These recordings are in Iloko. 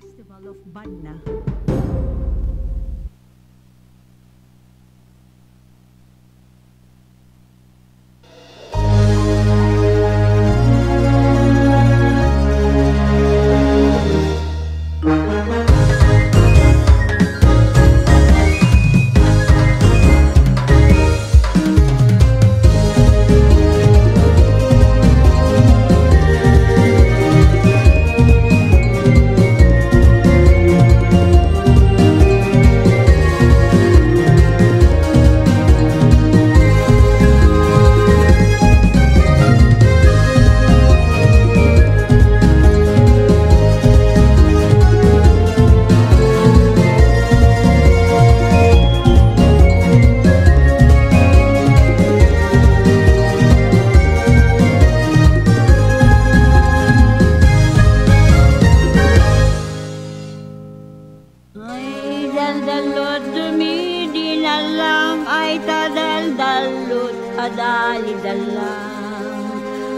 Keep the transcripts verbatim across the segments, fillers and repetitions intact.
Festival of Banna. Ay, daldalot dumidinalam, ay, ta daldalot a dalidalam.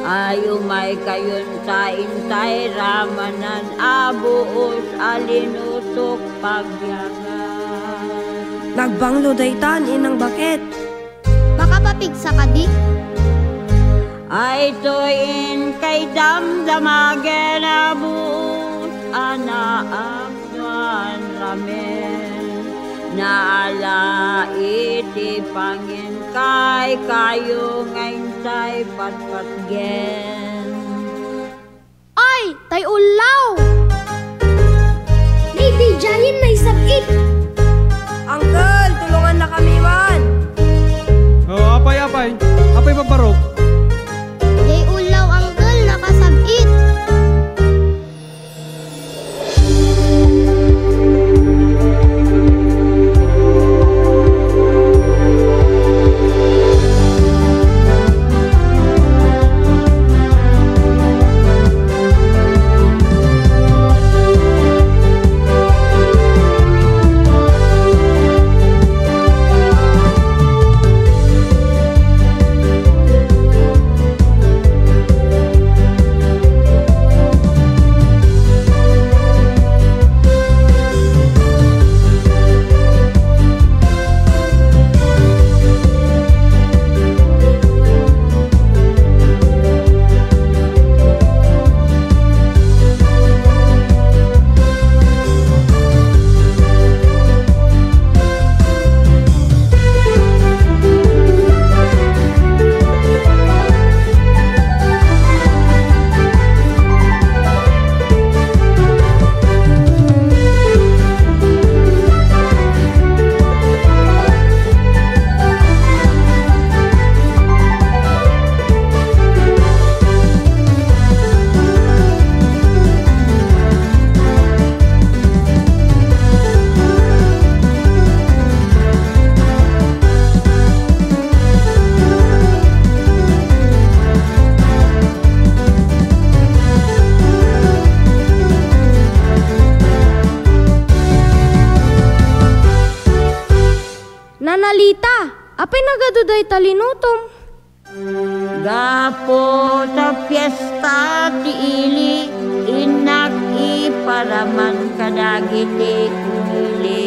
Ay, umay kayon ta intay ramanan a buos a linusok pagyagan. Nagbanglo daytan, Inang Baket. Makapapigsa kadi? Ay, toy inkay damdamagen a buos a naapnuan ramen. Naala iti panginkay kayo nga intay patpatgen. Ay, tay ullaw! Ni didiayen naisab-it! Uncle, tulunganna kami man! Oh, apay, apay? Apay, Barbarok? Tay ullaw, Uncle, nakasab-it! Nanalita, apay nagadu dayta linutom? Gapu ta fiesta ti ili, innak iparaman kadagiti kumili.